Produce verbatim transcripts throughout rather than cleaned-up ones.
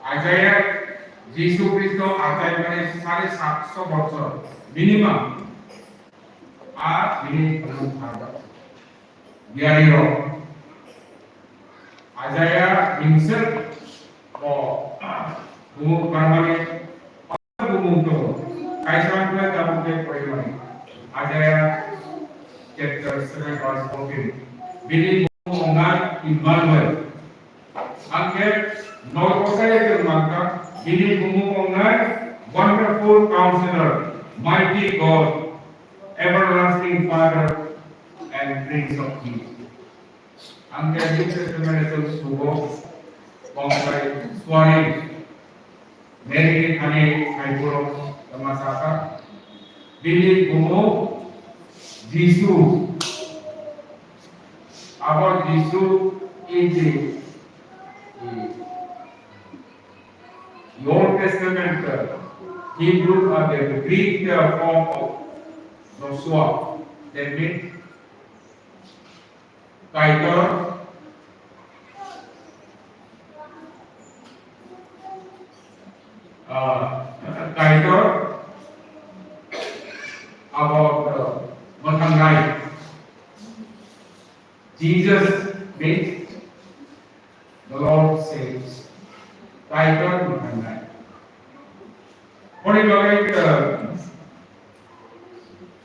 Isaiah, Jisu Kristo achaimani sare satso bochor minimum. Ar bini bumung pharjak. Diario. Isaiah himself o bumung pharmani bumung to kaisa khlai tabuk de poimani. Isaiah chapter seven verse fourteen. Bini bumung wngnai Emmanuel. Angkhe noi kosai ke mangka, bini bumung wngnai Wonderful Counselor, Mighty God, Everlasting Father, and Prince of Peace. Angkhe New Testament chwng sugo, bongkai suari, Mary ni thani saiphuru tongma saka, bini bumung Jisu. Abo Jisu in the, the Old Testament, uh, Hebrew or the Greek, uh, form of Joshua. That means Kaitor, ah, Kaitor, abo, ah, mwthangnai. Jesus means the Lord saves. Kaitor mwthangnai. Boni bagwi, ah,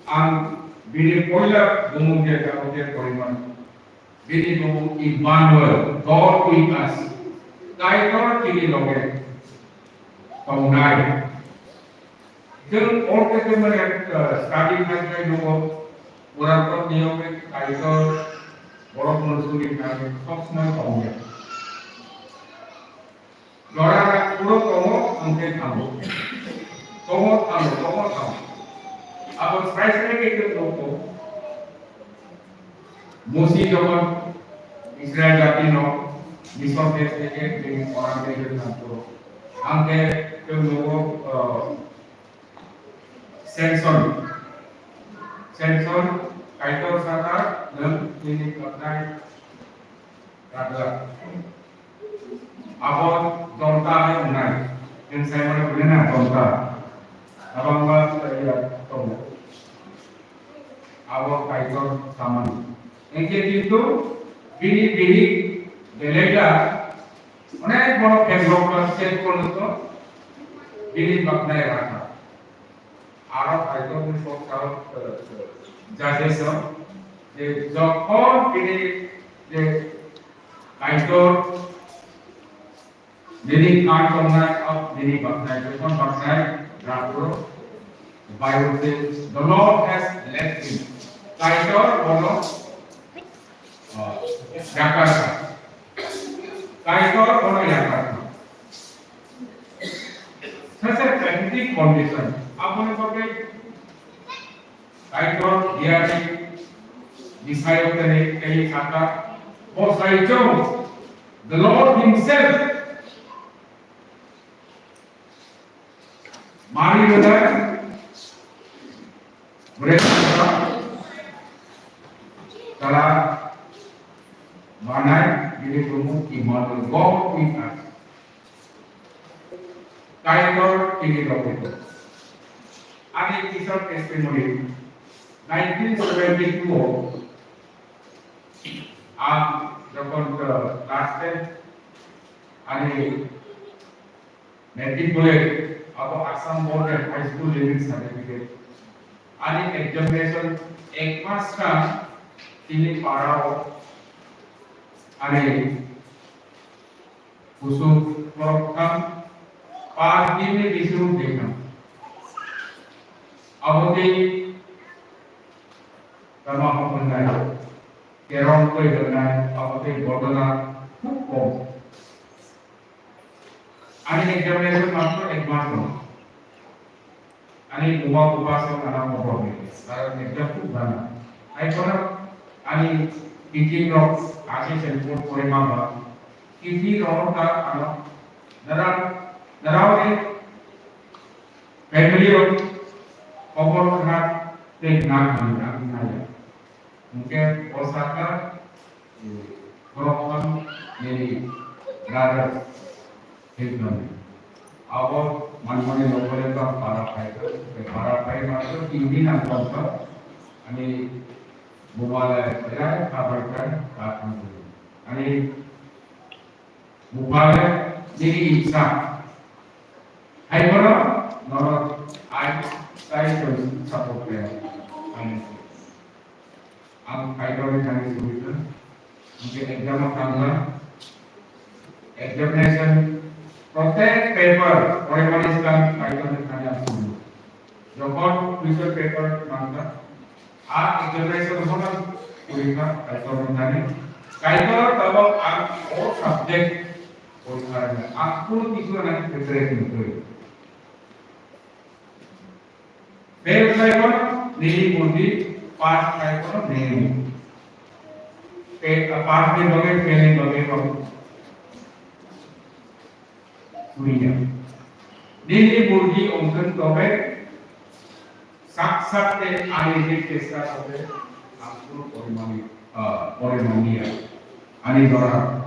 ang bini poila bumung je tabuk je poimani. Bini bumung Emmanuel, God with us. Kaitor chini loge tongnai. Chwng Old Testament, uh, study khlai khlai nugo, Puratno Niyome Kaitor borok muchungni thani sob somoi tongya. Jora puro tongo, hwnkhe thango. Tongo, thango, tongo, thango. Abo srai srai khe khe tongo. Musi jokon Israel jati no Misor desh theke tini oran desh thango. Hwnkhe tei nugo, uh, Samson. Samson, Kaitor saka, nwng nini kwthai rwgwlak. Abo donta hai wngnai. Nwng sai mano hwnwi na donta. Abangma ya tongo. Abo Kaitor samani. Hwnkhe kintu bini bihik Delaila onek boro phengrok ba set kono to bini baknai rakha. Aro Kaitor ni kok sao, eh, eh, Judges o, je jokhon bini je Kaitor bini kan tongnai, o bini baknai, jokhon baknai, raporo, Bible says, "The Lord has left him." Kaitor bono, ah, yakar kha. Kaitor bono yakar kha. Such a pathetic condition. Aboni bagwi Kaitor diari bisayo tene tei saka, "Bosai chong, the Lord himself." Mari rwda, bwrwi tala manai, bini bumung Emmanuel, God with us. Kaitor tini loge. Ani kisa testimony, nineteen seventy-two o ang jokon, uh, class ten, ani matriculate, abo Assam Board and High School Leaving Certificate, ani examination ek mas kha tini para o ani Kusuk borok thang, par din ni bising twi thang. Abo tei tama hwnwi nai, kerong twi hwnwi nai, abo tei bodona khub kom. Ani examination matro ek mas dong. Ani buma bupha song ana mobor ni, karon exam khub gana. Hai kono ani teaching rok age sen pon pore ma ba. Teaching rok ta ano nara, nara ni family rok khobor khna tei na khna na ya. Hwnkhe o saka, eh, borok phano nini Brother, help me. Abo manmani nokole to para phai to, para phai ma to tin din ang tong to. Ani bumale phai, kabai phai, ka thang. Ani bumale nini iksa. Hai bono, nono ai, tai to support kaya. Ani. Ang Kaitorni thani sugwikha, hwnkhe exam-o thangkha. Examination, protek paper porimani swkang Kaitorni thani ang sugwikha. Jokhon question paper mankha, a examination hono sugwikha Kaitorni thani. Kaitor tabok ang o subject porikha rwna ang kunu kisu rwna preparation kwrwi. Fail khai phano nini murgi, pass khai phano nini murgi. Fail, pass ni bagwi, fail ni bagwi phano suriya. Nini murgi ongthwng tobe sak sak tei ani dik chesta tobe ang kunu porimani, ah, porimaniya. Ani jora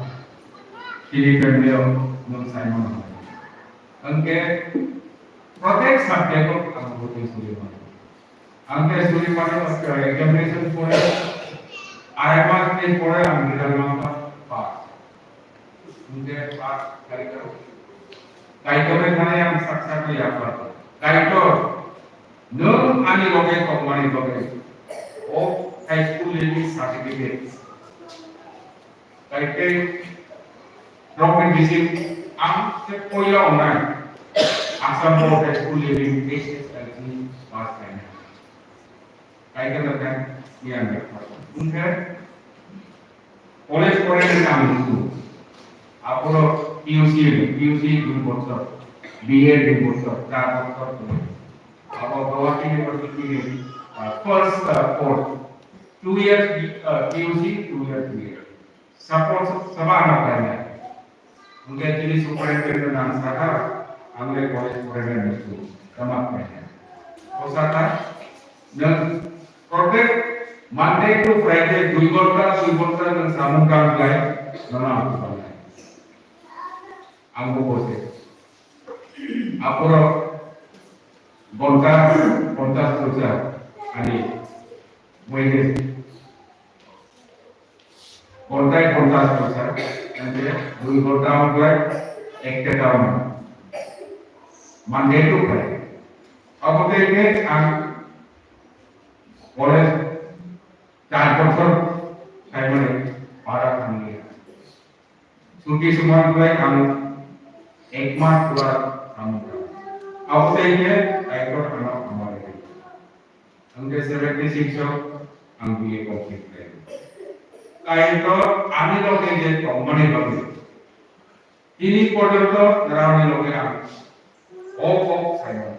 tini family o nwng saimano. Hwnkhe protek subject o ang bo tei suri mano. Ang tei suri mano, examination pore, arai mas ni pore ang result mankha pass. Hwnkhe pass khai kha. Kaitor ni thani ang sak sak ni yapar. Kaitor, nwng ani loge tongmani bagwi o high school level certificate. Kaikai rokni bising ang se poila ongnai. Assam Board High School level H S L C pass kainai. Kaikai rokni yang berkata. Hwnkhe college porainani ang bujo. Aphuru P U C, P U C dui bochor, B A dui bochor, char bochor. Abo Guwahati University ni, uh, first, uh, course, two years, uh, P U C, two years B A. Support saba ano kainai. Hwnkhe chini superintendent ang sakha, ang le college porainai muchung, tama kainai. O sakha, nwng protect Monday to Friday dui ghonta, dui ghonta nwng samung kam khlai, nono ang kubanai. Ang bo bose. Aphuru ghonta, ghonta soja, ani wages. Ghontai ponchash paisa, hwnkhe dui ghonta wngkhe ekta town. Monday to Friday. Abo tei khe ang college char bochor saimani para thangya. Chuti sumai wngkhe ang ek mas pura thangkha. Abo tei khe Kaitor ano hamari. Ang khe seventy six o ang B A complete khlai. Kaitor ani loge je tongmani bagwi tini porjonto nrao ni loge ang o kok saimano.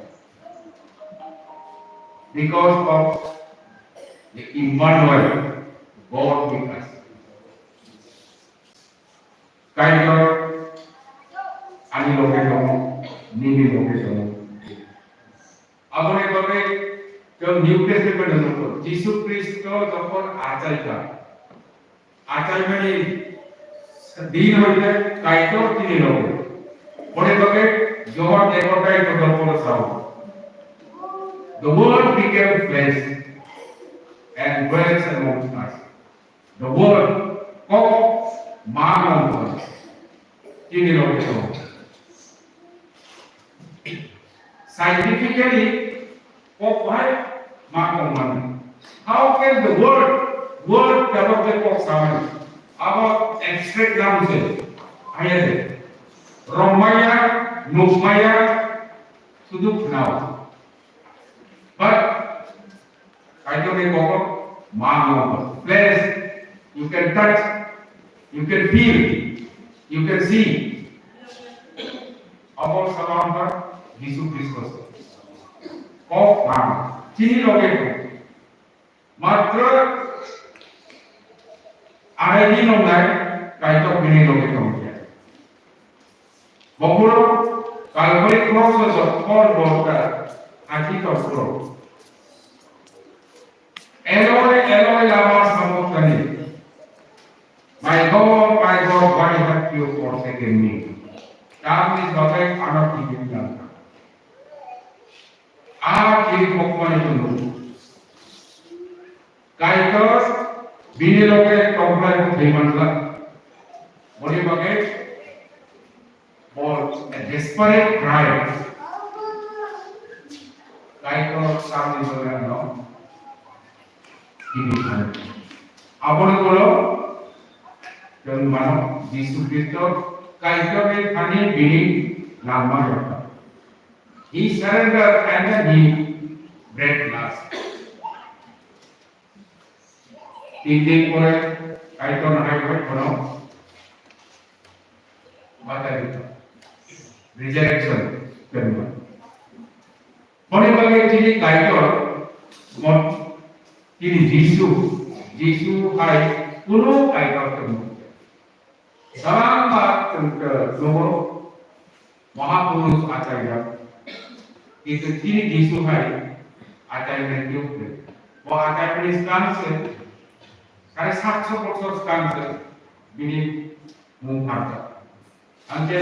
Because of the Emmanuel, God with us. Kaitor ani loge tongo, nini loge tongo. Aboni bagwi chwng New Testament-o nukgo, Jisu Khristo jokhon achaikha, achaimani din hoite Kaitor chini loge. Boni bagwi Johon ekortai kodoporo sao, "The Word became flesh and dwelt among us." The word kok ma nong chini loge tongo. Scientifically kok hai ma nong mani. How can the word, word kebo ke kok samani? Abo abstract namu se. Haya de. Romaya, nukmaya, sudu khnao. But Kaitor ni kokor ma nong flesh, you can touch, you can feel, you can see. Abo sama wngkha Jisu Khristo. Kok ma chini loge tongo. Matro arai din wngnai Kaitor bini loge tongkhe. Bokhorok Kalvari cross-o jokhor borok hakhe tongphuru, "Eloi, Eloi, lama sabachthani?" "Lord my God, why have you forsaken me?" Tamni bagwi ano thwigwi tangkha. A thwigwi phokmani chwng nugo. Kaitor bini loge tongphlai bo thwi manla. Boni bagwi bo a desperate cry. Kaitor tamni bagwi ano thwigwi thangkha. Aboni ulo chwng mano Jisu Khristo Kaitorni thani bini langma rwkha. He surrendered and then he break glass. Tin din pore Kaitor hai hoi bono batai dito. Resurrection kemo. Boni bagwi chini Kaitor mo chini Jisu, Jisu hai kunu Kaitor kemo. Kwbangma chwng, uh, tongo, Mahapurush achaijak. Kintu chini Jisu hai achainai tiyok khe. Bo achaimani swkang se, sare satso bochor swkang se bini mung pharjak. Hwnkhe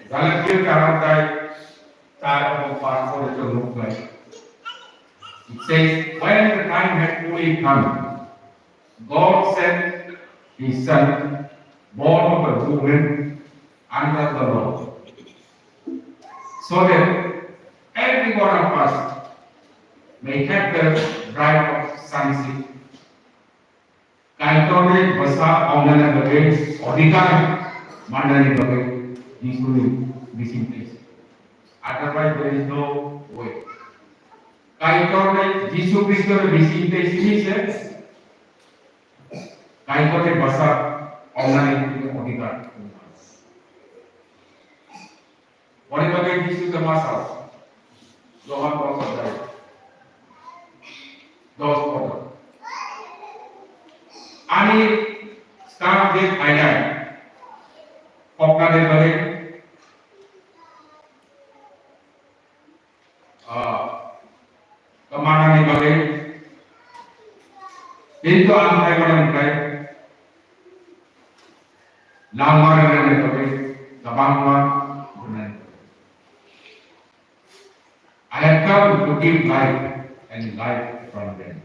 Galatia char adhyay char abo panch pore chwng nuknai. It says, "When the time had fully come, God sent his son, born of a woman under the law, so that every one of us may have the right of sonship." Kaitorni bwsa wngnani bagwi odhikar mannani bagwi Jisuni bising tei se. Otherwise, there is no way. Kaitorni Jisu Khristoni bising tei simi se Kaitorni bwsa wngnani odhikar. Boni bagwi Jisu tongma sao, Johan bosor dai, dos kotor. Ani stamp je phainai, koknani bagwi, ah, kamanani bagwi, kintu ang phaimani hwnkhe, langma rwnani bagwi, kwbangma rwnani bagwi. I have come to give life and life abundant.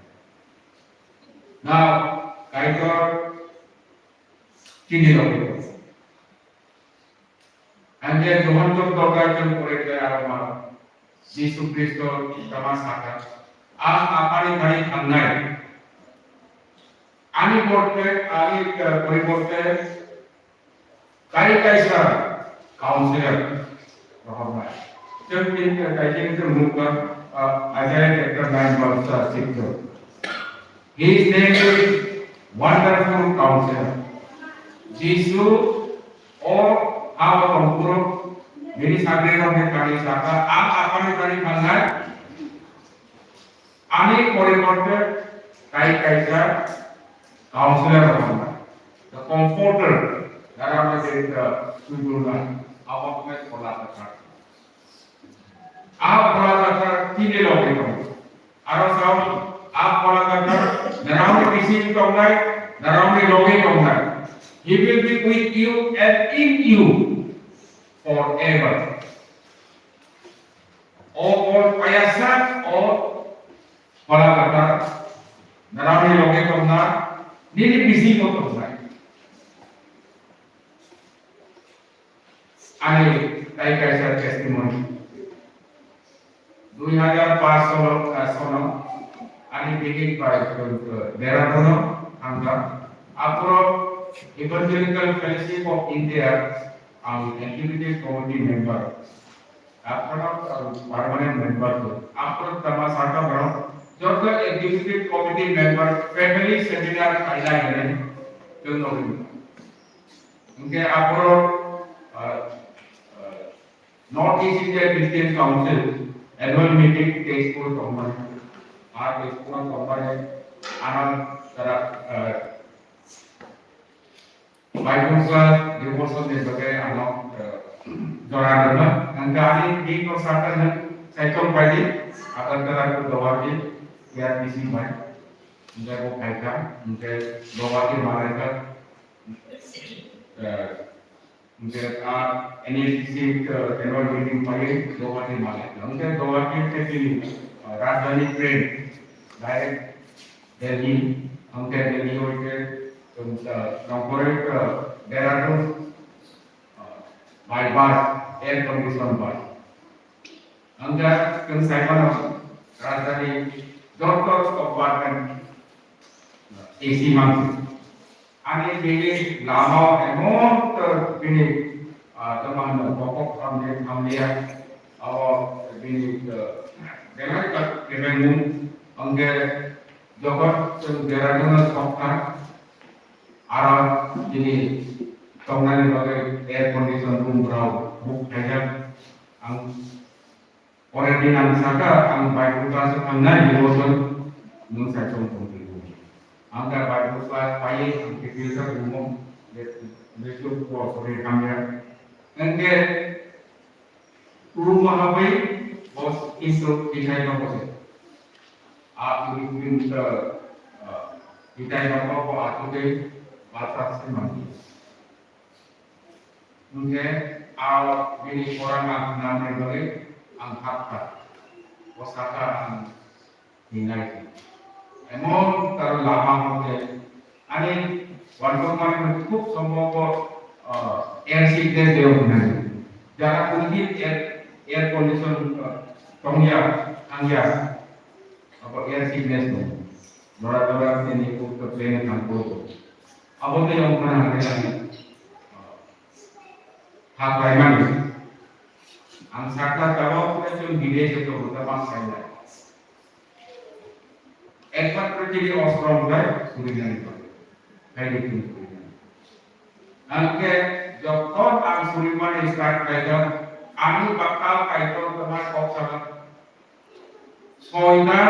Now, Kaitor chini logi. Hwnkhe Johan chwng dogai chwng pore khe aro ma Jisu Khristo tama sakha, "Ang Apani thani thangnai." Ani porte, ani, eh, poriborte Kai kaisa counselor rohornai. Chwng tin, kaisa chwng nukha, ah, Isaiah chapter nine verse, ah, six. His name is Wonderful Counselor. Jisu o ha o tongphuru bini sagrirokni thani sakha, "Ang Apani thani thangnai." Ani poriborte kai kaisa counselor rok wngkha. The comforter, narao no je, uh, tubulna, abo wngkha Phola Kwthar. A Phola Kwthar tini logi tongo. Aro sao, a Phola Kwthar naraoni bising tongnai, naraoni logi tongnai. He will be with you and in you forever. O Paul payasa, o Phola Kwthar, naraoni loge tongna, nini bisingo tongnai. Ani tai kaisa testimony. Dui hajar paanch sono, eh, sono, ani bihik bai, eh, Dehradun o thangkha. Aphuru Evangelical Fellowship of India, ang executive committee member. Aphuru, uh, permanent member tu. Aphuru tama saka borok joto executive committee member family seminar khailai hinwi chwng nugwi. Hwnkhe aphuru, uh, uh, North East India Christian Council annual meeting Tezpur tongmani. A Tezpur tongmani ano tara, uh, Baibungsa devotion ni bagwi ano, eh, jora rwma. Hwnkhe ani bini no sakha hwn Saichom Baidi, Agartala to Guwahati, A R T C bai. Hwnkhe bo phaikha, hwnkhe Guwahati malaikha. Eh, Hingke, ah, N A C C, eh, annual meeting pai Guwahati male. Hingke Guwahati te chini, ah, rajdhani train direct Delhi. Hingke Delhi hoite, um, ah, Nongkhoroi, ah, Dehradun, ah, by bus, air condition bus. Hingke, kung saimano rajdhani joto compartment A C mansi. Ani bini lama emon ter bini, ah, teman bokok samde samdia. Abo bini, eh, belai ka kebengmung. Hingke jogot chwng Dehradun sokha. Aro bini tongnani bagwi air condition room rok book khaijak. Ang Pore din ang saka ang Bible class o thangnai ni boson nwng sai tong tong tong. Ang ta Bible class pai ang kepil sa gumo de de tu ko sore kamya. Engke room o habai bos kintu kisai no bose. A tu rin ta kitai no ko a tu de basa se mandi. Hingke a bini khorang ang nangni bagwi ang kha kha. O saka ang hinai khe. Emon taro lama hwnkhe ani wansukmani khub sombobo, ah, air sickness de hwnai. Jaga tongdi air, air condition, ah, tongya, thangya. Abo air sickness tong. Jora jora tini kuk to plane thang kuk. Abo tei ong khana hangke ang, ah, ha khlaimani. Ang sakha tabok tei chwng bidai se tongo ta bang khainai. Ekmatro tini ostrom khlai surinani bagwi. Khaidi tini surinani. Hangke jokhon ang surimani start khlaikha, ani bakal Kaitor tongma kok sakha. Soitan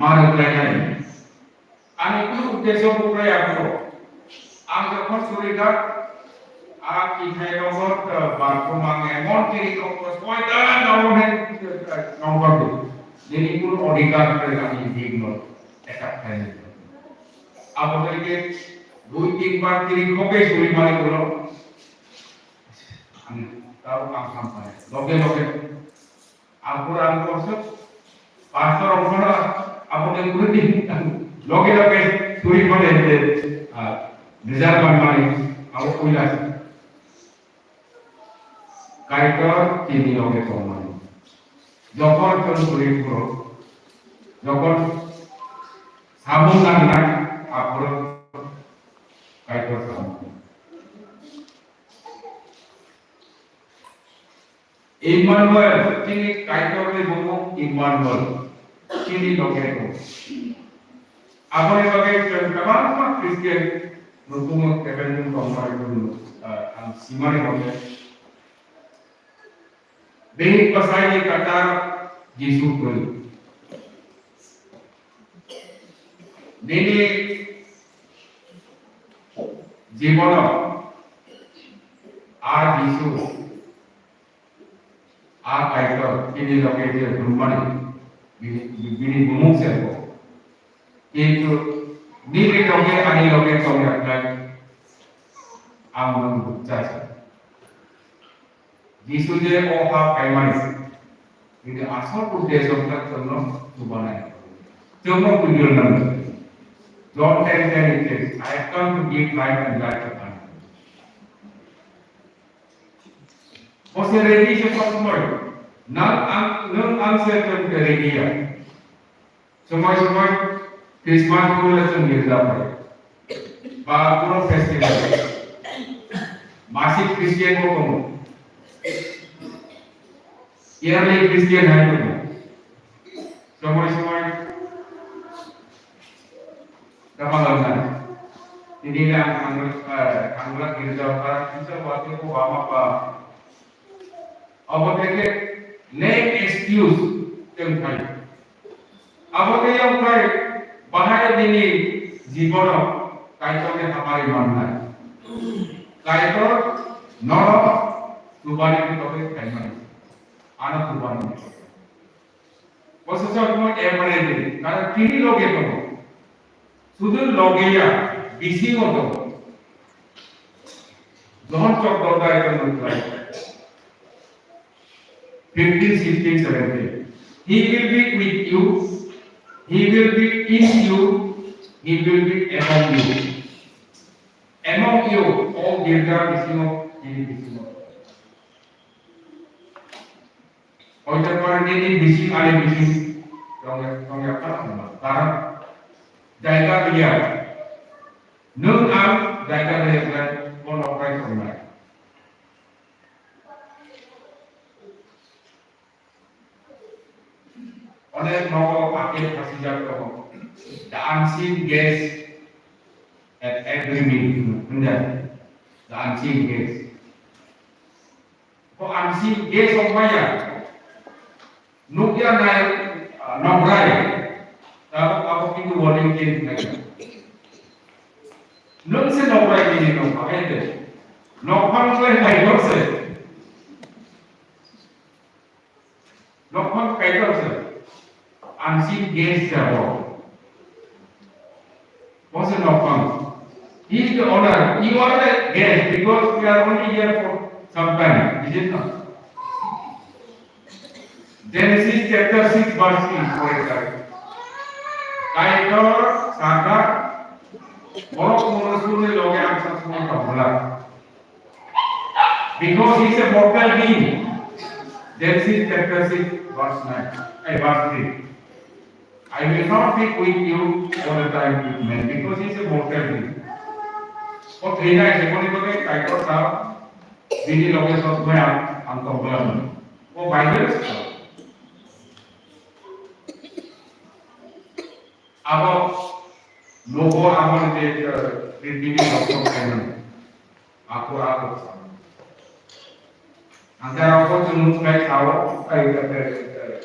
mano khlainai. Ani kunu uddesho bo khlai aphuru. Ang jokhon suri kha, a kithai rogo, eh, barkho mang emon kiri kok soitan nang he, eh, nongkor di. Nini kunu odhikar khlai ani digno attack khlainai. Abo khe dui tin bar kiri kok suri mani ulo. Ang tau ang sampai. Loge loge. Ampura ang korsuk, pastor ang kono, apo de kurdi, loge loge suri mane de, ah, desire ban mane, apo kuila. Kaitor tini loge tong mane. Jokon kon suri puro, jokon sabun nang nang, apo Kaitor sabun. Emmanuel, chini Kaitorni bumung Emmanuel, chini loge tongo. Aboni bagwi chwng kwbangma Christian nukhungo kebengmung tongmani, ah, ang simani hwnle. Bini bwsaini kwchar Jisu twi. Nini jibono a Jisu, a Kaitor, bini loge je hwnmani, bini, bini bumung se bo. Kintu nini loge ani loge tongya khlai ang nwng bukcha se. Jisu je o ha paimani, bini asol uddesho khe chwngno chubanai. Chwngno kuibil nang. John ten ten it says, "I have come to give life and life abundantly." Bo se ready se sob somoi. Nang ang, nwng ang se chwng khe ready ya. Somoi somoi Christmas pore chwng girja phai. Ba puro festival. Masik Christian bo tongo. Yearly Christian hai tongo. Somoi somoi kamalangna. Tini le ang thangla, eh, thangla girja ba kisa wate ko wama ba. Abo tei khe lame excuse tei wngkha. Abo tei wngkha bahai nini jibono Kaitorni hamari mannai. Kaitor norok chubani togwi khaimani. Ano chubani. Bososok mo everything. Karon tini loge tongo. Sudu loge ya, bisingo tongo. John chapter nine, verse fifteen, sixteen, seventeen. He will be with you. He will be in you. He will be among you. Among you, all girja bisingo, nini bisingo. Hoite pore nini bising ani bising tongya, tongya kha tongma. Karon jaga riya. Nwng ang jaga riya khe bo nokrai tongnai. Onek nogo apple khasijak tongo. The unseen gaze at every meal. Hwnda? The unseen gaze. Ko unseen gaze wng maya. Nukya nai, ah, nokrai. Tabuk abo kintu warning change khai. Nwng se nokrai nini nokrai de. Nokphang se nai se. Nokphang Kaitor se unseen gaze jabo. Bo se nokphang. He is the owner. You are the guest because we are only here for some time. Is it not? Genesis chapter six verse three, for example. Kaitor saka, borok mono suni loge ang sa suni tongla. Because he is a mortal being. Genesis chapter six, verse nine, eh, verse three. I will not be with you all the time with men, because he is a mortal being. O thwinai se boni bagwi Kaitor sa, bini loge sob maya ang tongla. O Bible sa. Abo nogo abo je, eh, prithibi rokto khaimani. Ako ako. Angkhe ako chwng nuknai sao, ai, ai, ai, ai,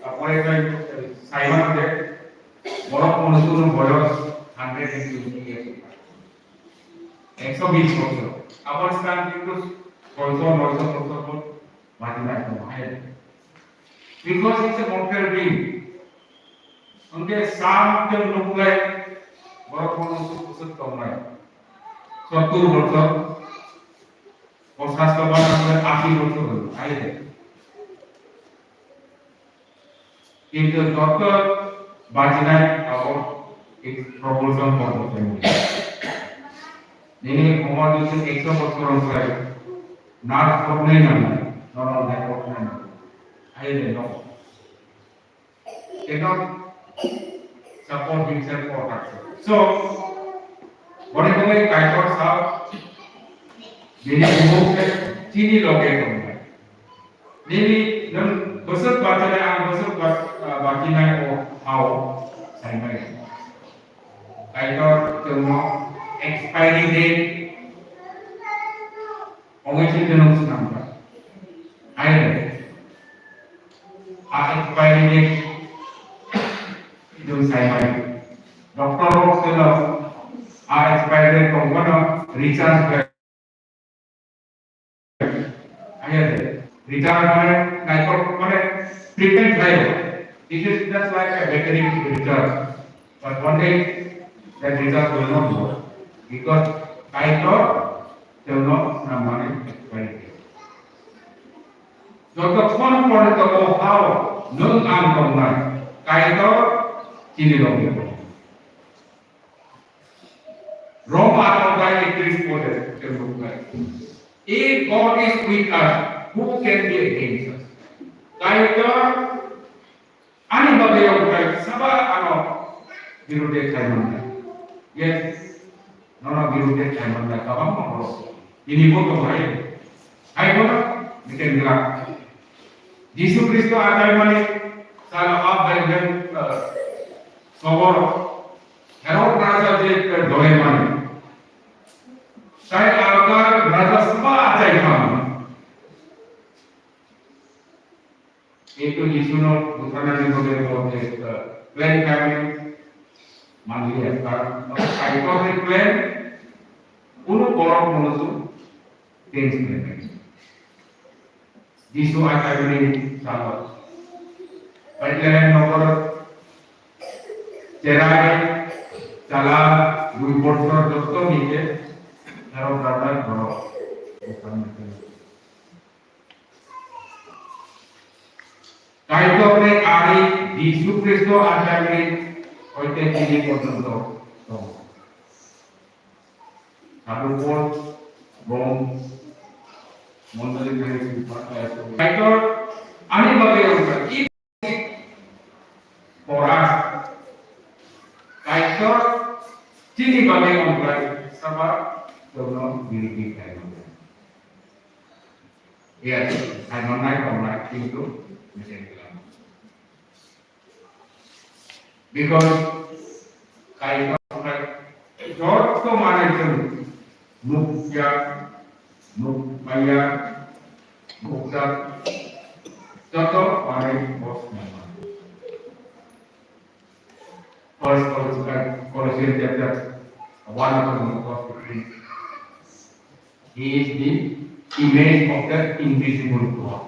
apore kai, eh, saimano je, borok monusuno boyos hundred and twenty years. Ekso bis bosor. Abo stan kintu soiso, noiso bosor bo bajinai tongo hai. Because it's a mortal being. Hwnkhe sam chwng nuklai borok bono suk suk tongnai. Sottur bochor, pochash toba tongnai, ashi bochor hwnwi ai de. Kintu joto bajinai abo ek probulson porbo chwng. Nini umor jodi ekso bochor wngkhlai, nurse koknai nangnai, norok nai koknai nangnai. Ai de no. Cannot support himself or herself. So, boni bagwi Kaitor sa, bini bumung se chini loge tongnai. Nini nwng bwswk bachinai, ang bwswk bac-, ah, bachinai o hao saimai. Kaitor chwngno expiry date Omo se nwng swnamkha. Hai de. A expiry date nwng saimani. Doctor rok se no a expiry date tongmano recharge bai. Hai de. Recharge mane naikol mane treatment khlai. This is just like a battery recharge. But one day that result will not work because Kaitor chwngno swnamnani bai khe. Jotokhon porjonto o hao nwng ang tongnai, Kaitor chini logi tongo. Roma atwrwng bai ekris pore chwng nuknai. If God is with us, who can be against us? Kaitor Ani bagwi rok bai saba ano birode khai mannai. Yes, nono birode khai mannai kwbangma borok. Tini bo tong hai. Hai bono biken gra. Jisu Kristo achai mani salo a bai ben, eh, sobor Herod raja je, eh, dole mani. Tai alkar raja saba achai kha mani. Kintu Jisuno butharnani bagwi bo je, eh, plan khaimani manliya, karon Kaitorni plan kunu borok munusu change khlaimani. Jisu achaimani salo Bethlehem nogor cherai chala dui bochor jotto hinke Herod raja borok. Kaitor ni ari Jisu Kristo achai hoite tini porjonto tongo. Sadhu Paul Rom mondoli thani sini Kaitor ani bagwi wngkha. Pora. Kaitor chini bagwi wngkha. Saba jono biridi khaima. Yes, I don't like online, kintu mistake lang. Because Kaitor hai joto manai chwng nukya, nukmaya, nukjak, joto manai bos nangma. First Colossians, Colossians chapter one of the verse fifteen. He is the image of the invisible God.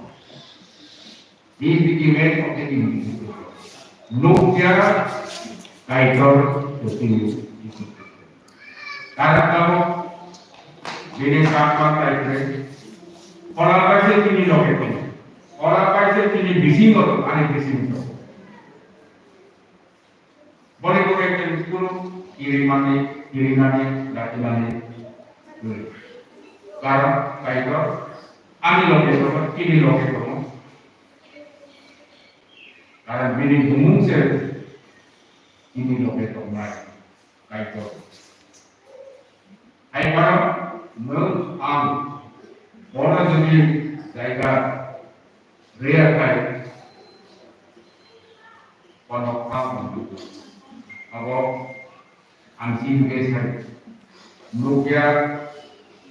He is the image of the invisible God. Nukya Kaitor Jotini. Karena kamu bini sakma Kaitor. Ola paise tini loge tini. Ola paise tini bisingo, ani bisingo. Boni bagwi ekta school kirimani, kirimani, rakimani. Karon Kaitor ani loge tongo, chini loge tongo. Karon bini bumung se chini loge tongnai Kaitor. Hai phano nwng ang bono jodi jaiga rwya khai, bono phang abo ang chini bai sai nukya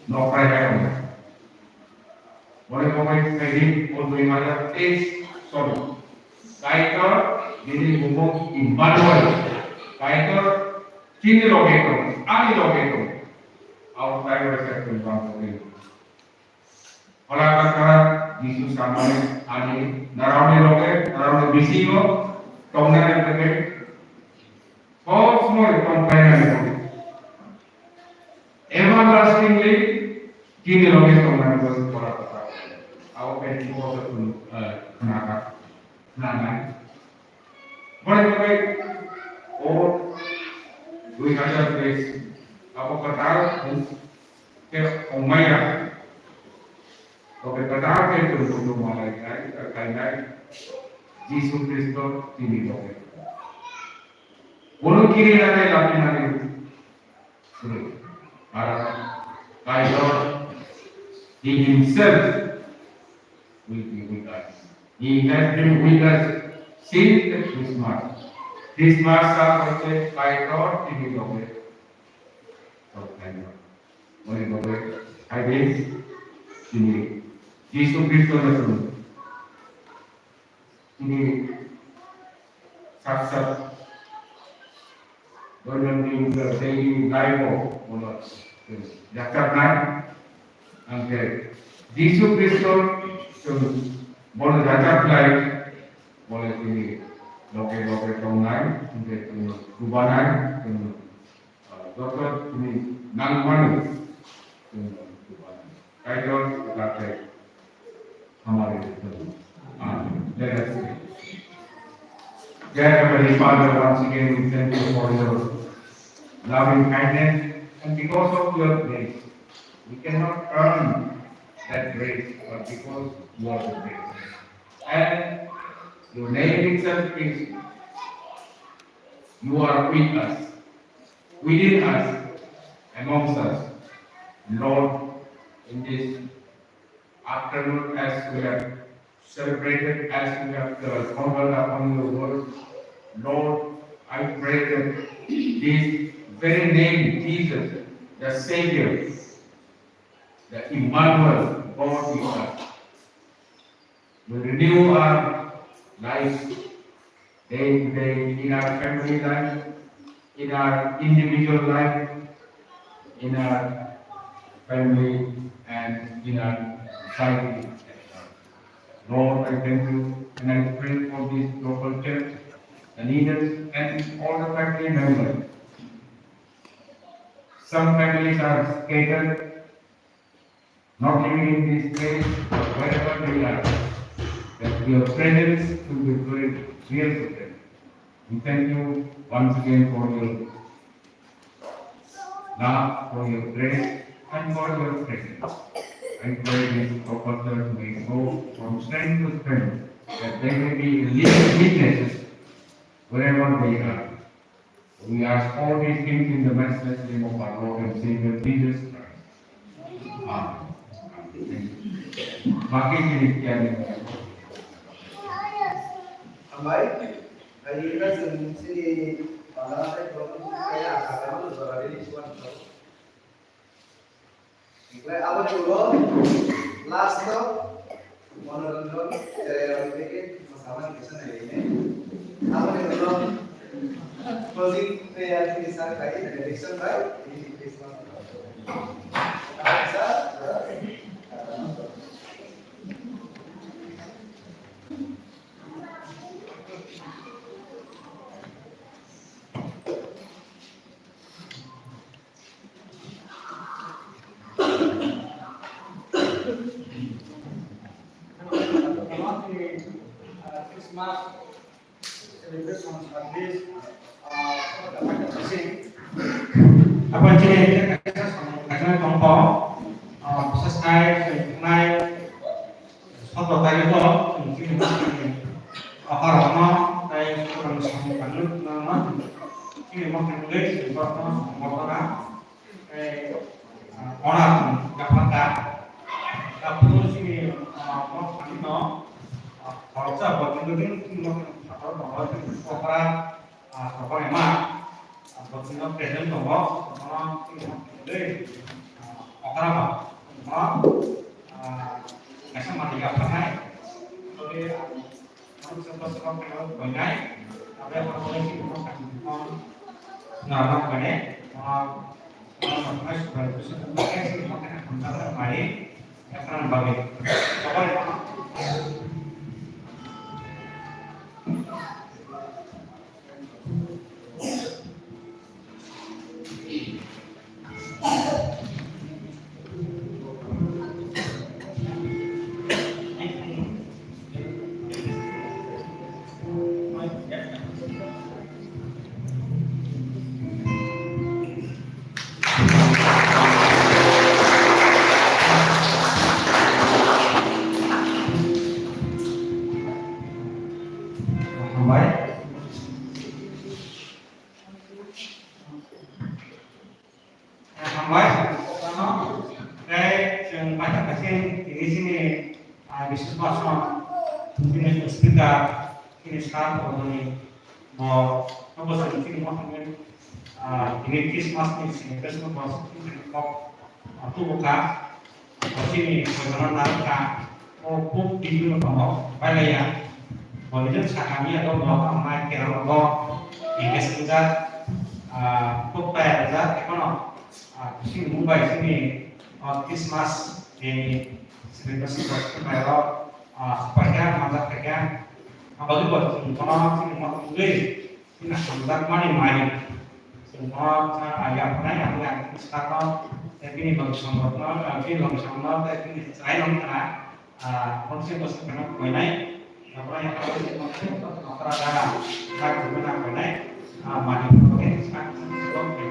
nokrai hai wngnai. Boni bagwi phaidi o dui hajar teis sori. Kaitor bini bumung Emmanuel. Kaitor chini loge tong, ani loge tong. Au tai waisa tong bang tong. Ola kaka Jisu samani ani narao ni loge, narao ni bisingo tongnani bagwi. Kosmoi tongpainani bagwi. Everlastingly chini loge tongnani bagwi pora kota. Abo Pentecost o khun-, eh, khwnakha, khwnanai. Boni bagwi o dui hajar teis abo kwtal khung khe ongmaya. Tobe kwtal khe chwng buino malai khai, khainai Jisu Khristo chini loge. Bono kirinani lapinani Aro Kaitor, He himself will be with us. He has been with us since the Christmas. Christmas sa hoite Kaitor tini loge. So Kaitor. Moni loge, hai din, tini Jisu Khristo na tini. Tini sak sak doinondin daily life o bono rajabnai, angkhe Jisu Khristo chwng bono rajabnai, bono tini loge loge tongnai, angkhe chwng chubanai, chwng Joto tini nangmani, Kaitor, Kaitor, hamari. Amen. Let us pray. Dear Heavenly Father, once again we thank you for your loving kindness, and because of your grace, we cannot earn that grace, but because you are the grace. And your name itself is, you are with us. Within us, amongst us. Lord, in this afternoon, as we have celebrated, as we have, uh, pondered upon your word, Lord, I pray that this very name, Jesus, the Savior, the Emmanuel, God with us, we renew our lives day to day in our family life, in our individual life, in our family, and in our society. Lord, I thank you and I pray for this local church, the leaders, and all the family members. Some families are scattered, not living in this place, but wherever they are, that your presence will be very real to them. We thank you once again for your love, for your grace, and for your presence. I pray this proposal may go from strength to strength, that they may be a living witness wherever they are. We ask all these things in the matchless name of our Lord and Savior Jesus Christ. Amen. Amen. Thank you. Baki jinis kya ni? Hambai, hai ira chwng chini bana tei problem kaya kaya jora release one. Oke, aboni ulo last o Manoranjan Cherairokni theke mwsamani kisa nailainai. Aboni ulo closing prayer ni sir bai benediction bai ini Christmas. Christmas celebration service, uh, apa sih? Apa sih? Kaisa tongkol, uh, sesai, sesai, Soto tayo to, chini mokang ni okar rokno, tai soto ni samung tangwi nangma, chini mokang ni chini borokno songborokna, tai, ah, ona tong, yaphar ta, yaphar chini, ah, mokang no, ah, khoroksa bo chini mokang ni sakao tongo, chini okra, ah, sokoni ma, ah, bo chini present tongo, sokoni chini mokang ni, ah, okra ba, ah, Kaisa manwi ya phathai. Tole ang ang sa bas kok kok koinai. Abe ang kok si kok kasi kok. Na na kane. Ah, ah, na subai tu sa kok kasi kok kana khamda mari. Ya kana bagi. Sabar ya. Hambai. Hambai. Tei chwng paithak kaisa tini chini, ah, bisis bosor chini speaker chini sir Prodoni bo nobo chwng chini mothani, ah, tini Christmas ni celebration bo chini kok, ah, tubu kha. Bo chini koimano narwkha, o kuk bibino tongo, bailaiya. Bo nijak sakha miya do bo tamo nai kerong bo engage wngjak, ah, kuk paya rijak, ekhono, ah, chini Mumbai chini, ah, Christmas ni celebration bo chini bai rok, ah, paikha, manjak paikha. Aboni bo chini bono chini motom wngwi Chini hamjakmani malik. Chwng bono sa, ah, yapharnai, ang yang saka, tei bini bwskango, ah, bini bwskango, tei bini chwraino wngkha na, ah, khoroksa bwskango koinai. Yapharnai, yapharnai, yapharnai, nokra da, sak rwna koinai, ah, malik, okay, sak, sak, okay.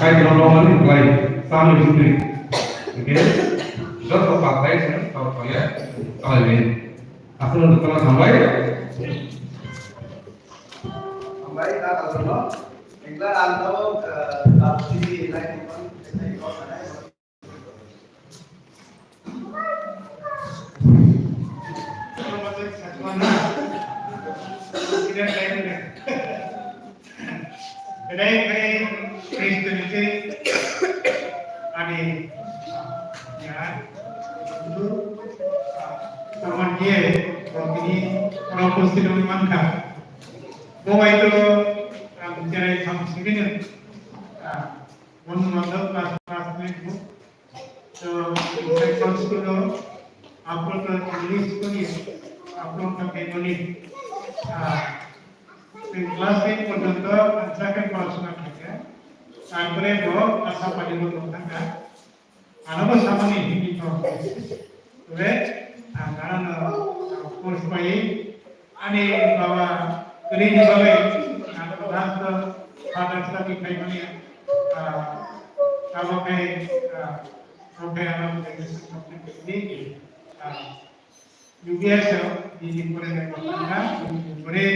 Kaitorno romani kwlai, chami hwnwi. Hwnkhe joto papai se tor kole kwlaiwi. Aswkno jotono hambai. Hambai, ta tangno. Engla ang tamo, eh, tapsi lai tongmani, sai kok sanai. Belai belai Kristo ni se ani ya itu kawan dia rokini orang posisi dong mangka. Bawa itu, ah, bicara yang sama sini, ah, mun mandok pas pas ni bu. So, second school o, apro to English school o, apro to Bengali. Ah, class eight porjonto ang sakhe porashona khaikha. Tarpore bo Asapali bo tongthangkha. Ano bo samani Hindi to. Tore, ang ano, ah, course pai, ani baba, kri ni babai, ano last father study khaimani, ah, abo khe, ah, Oke, ano, ah, U B S o, di di pore na kotha, di di pore,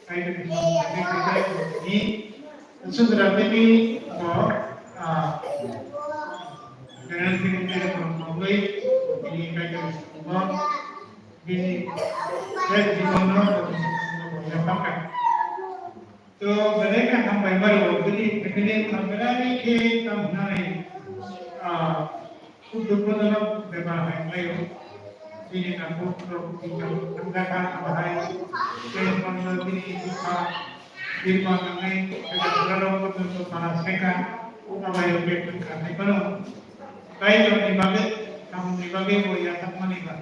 kai to di pore, kai to di, sudra tini ko, ah, general secretary ko, ko, di kai to di, di, kai to di, ko, ko, ya pakai. To belai khe hambai mari o, bini family hambai khe tamo hwnwi, ah, khub dukhojonok bepar hai khlai o. Bini nakhuk rok bini thangjakha abo hai, tei bono bini bupha birma nangnai, tei rok bono para sekha, abo hai o bek thangkha hai bono. Kaitorni bagwi, samungni bagwi bo yachakmani ba.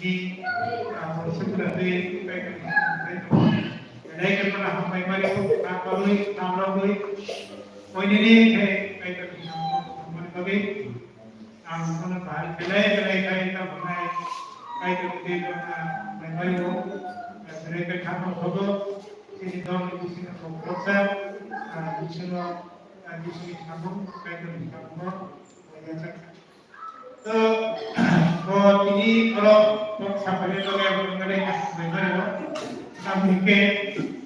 Ni, ah, bo sukra tei Kaitorni hambai tong. Belai khe bono hambai mari o, kha palwi, kha logwi. Koinini khe Kaitorni hambai mani bagwi. Ang kono bahai belai belai kaitor hwnai, kaitor tei rokna naimaio, belai khe khakno thogo, chini dol ni bisingo kok khoroksa, ah, bisingo, ah, bisini samung, kaitor ni samungo, ah, yachak. To, bo tini borok kok saphani loge naimaio, tamni khe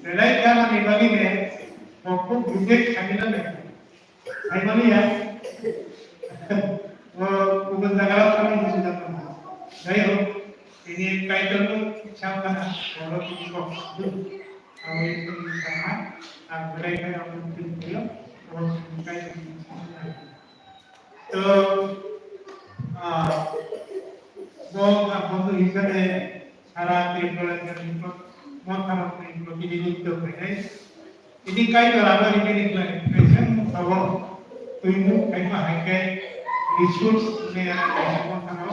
belai kha ni bagwi ne, bo kok reject khainai. Hai mani ya. O, kubun jaga rok thangwi muchung jak tong kha. Jai hok, tini kaitor no kisa wngkha na, oro tini kok sadu. Abo tini sama, ang belai khe abo tini kaitor ni sama. To, ah, bo ang bondhu hisabe sara Tripura ni motha rok ni protinidhitto khainai. Tini kaitor abo rimani khlai, kaisa motha o twimuk kaima hai khe resource hwnwi ano kaisa motha no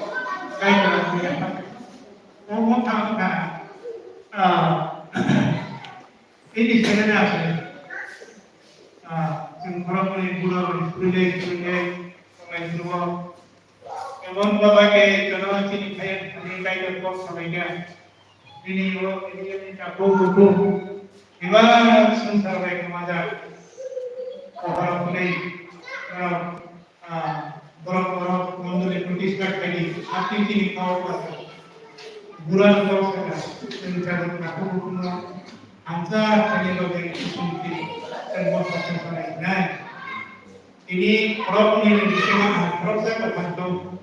kaitor abo yapha. O motha wngkha, ah, ini sene na asai. Ah, chwng borok ni bura bai swrwngwi swrwngwi tonglai sugo. Emon baba khe jono chini khayan thani kaitor kok salai kha. Bini o, bini o ni ta bo bo bo. Eba swngchar bai khamajak. Pohor hwnwi, borok, ah, borok, borok mondoli protista khaidi, hati chini kau kha. Bura ni kok sakha, swngchar bai kha bo bo no. Hamsa khaini bagwi ising twi tei bo kosom sanai hwnai. Tini khoroknwi ni bisingo ang khoroksa kwthang tong.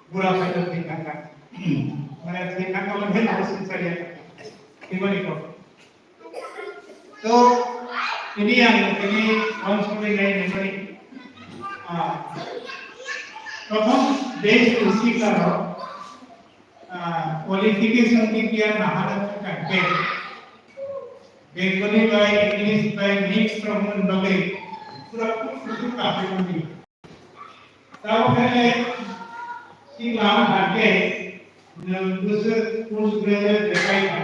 Bura khaito thwi thangkha. Mane thwi thangkha mane ang swngchar ya. Tini mani kok. To, tini ang tini uansukwi nai nai mani. Ah, prothom base to sikla rok. Ah, qualification ni kiya nahana thangkha bag. Bengali bai English bai mix rok wng bagwi pura kusu kaham wngdi. Tamo khe si lama thangkhe nwng bwswk post graduate bekai kha,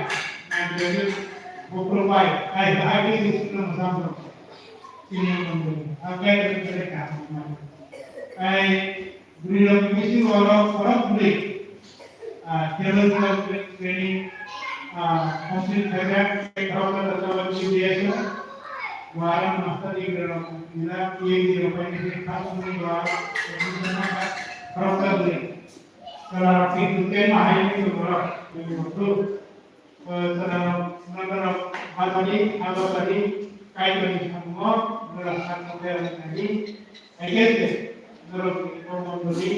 na graduate bokhorok bai, ai, ai, ai, ai, ai, sini wngkha. Hai bwrwi rok ni bisingo oro borok bwrwi, ah, theological tra-, training, ah, complete khaijak, tei khoroksa da cholo Q B S o, bo aro master degree rok rijak, P H D rok bai ni kha songni bo aro khoroksa bwrwi. Chwla rok tei tei mahai ni borok, borok. O, chwla norok, norok, habani, habani, kaitorni samungo, norok sakno berani nai, haikhe se, norok ni o mondoli,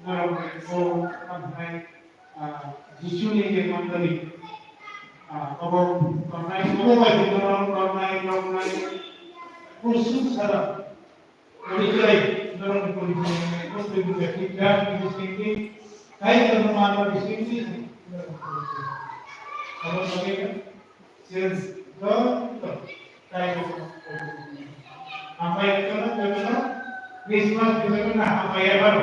norok ni o, amhai, ah, Jisuni je mondoli, ah, obo tongnai, obo bai se norok tongnai, tongnai, kusuk sara. Porichoi, norokni porichoi, mostly the feedback ni bisingtwi, tei jono mano bisingtwi, abo bagwi chwng joto tei hambai jotono, jotono Christmas ni jotono hambai ya baro.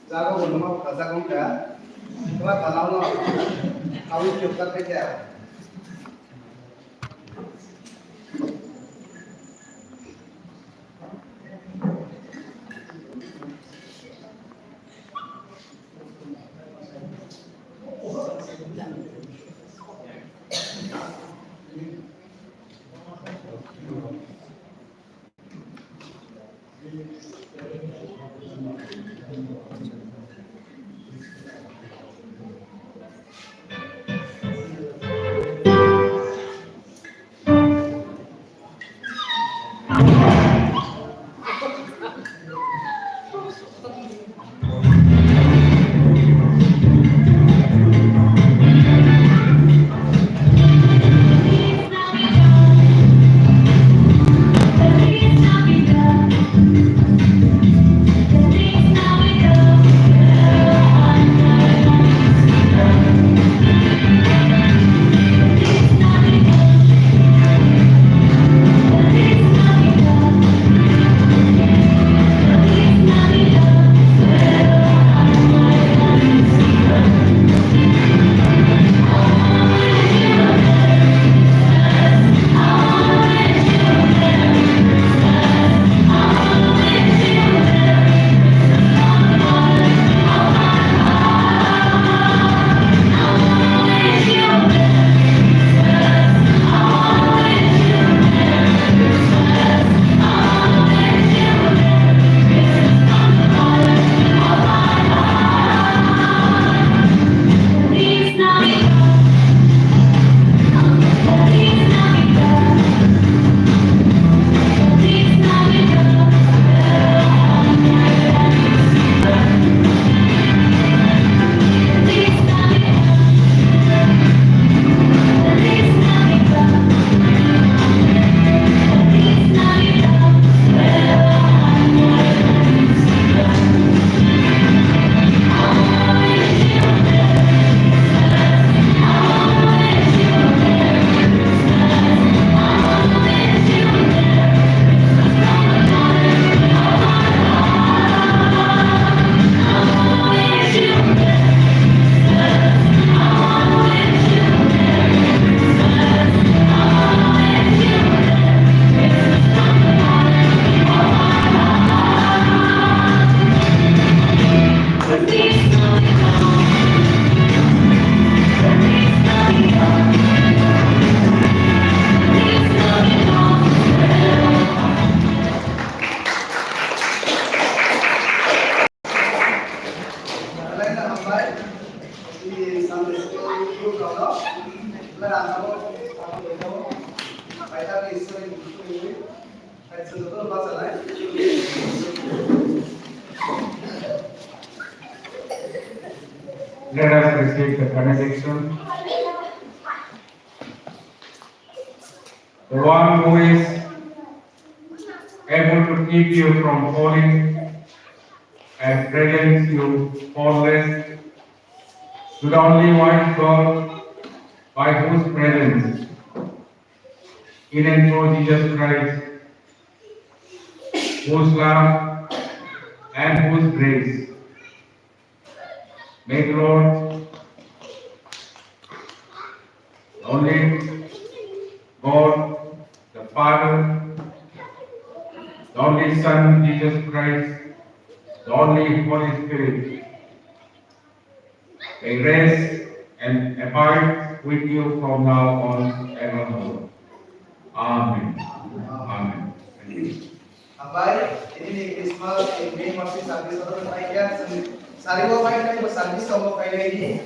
Jaga bo numa khajak wngkha. Kma tala no. Awi chukar khe kya. Let us receive the benediction. The one who is able to keep you from falling and presents you faultless to the only wise God, by whose presence in and through Jesus Christ, whose love and whose grace, may the Lord, the only God, the Father, the only Son, Jesus Christ, the only Holy Spirit, may rest and abide with you from now on and onward. Amen. Amen. Thank you. Hambai, ini ni Christmas, ini Mercy Service, atau kenaikan, sari bo pai nai, bo service bo pai nai ni.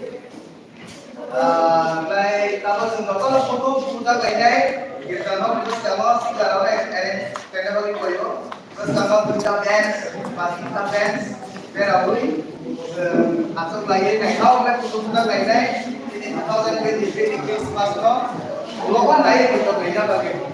Ah, lai, tabo chwng joto no photo shoot da kai nai, kita no, kita no, sika rok nai, eh, kena bagi koyo. Bwskango duita bench, ba tinta bench beraui, eh, aswk laiwi naithok khe kutung thang lainai. Tini two thousand twenty-three ni Christmas no ulo wan nai ni to kaina bagwi.